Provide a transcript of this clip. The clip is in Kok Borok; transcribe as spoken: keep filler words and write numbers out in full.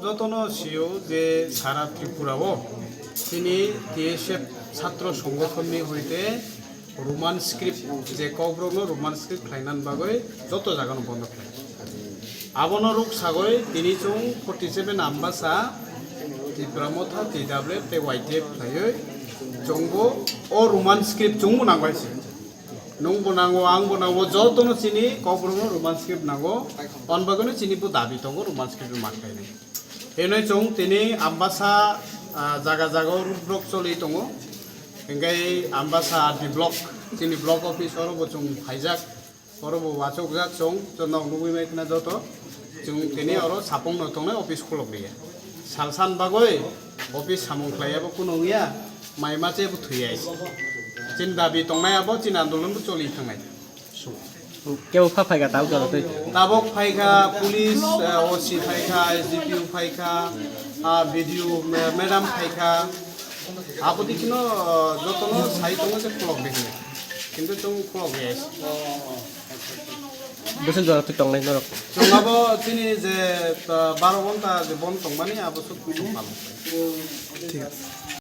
Jotono sio je sara Tripura o chini T S F chhatro songothon ni hoite Roman script je kokborok no Roman script khlaina bagwi joto jaga no bondo khlai. Abono ruk sagwi tini chwng forty seven Ambasa, Tipra Motha, T W F tei Y T F khlaiwi chwngbo o Roman script chwngbo nangbai se. Nwngbo nango, angbo nango, jotono chini kokborokno Roman script nango. On bagwino chini bo dabi tongo Roman script ma khlainai. Hinwi chwng tini Ambasa, ah, jaga jaga o road block choli tongo. Hinkhe Ambasa D block, chini block office oro bo chwng phaijak. Oro bo wachukjak chwng, chwng nok nugwi mai khna joto. Chwng tini oro sapung no tongnai office khulok liya. Salsan bagwi office samung khlaiya bo kuno wngya, mai mache bo thwiya. Chini dabi tongnai abo chini andolon bo choli thangnai. Kebo pha phaikha tabuk jora twi. Tabuk phaikha police, eh, O C phaikha, S D P O phaikha, ah, B D O ma-, madam phaikha. Abo dikhino, eh, jotono sai tongo je khulok de hinwi. Kintu chwng khulok ya. Bwswk jora twi tongnai norok? Chwng abo chini je, ah, baro ghonta je bon tongmani abo suk suk palo. Thik ase.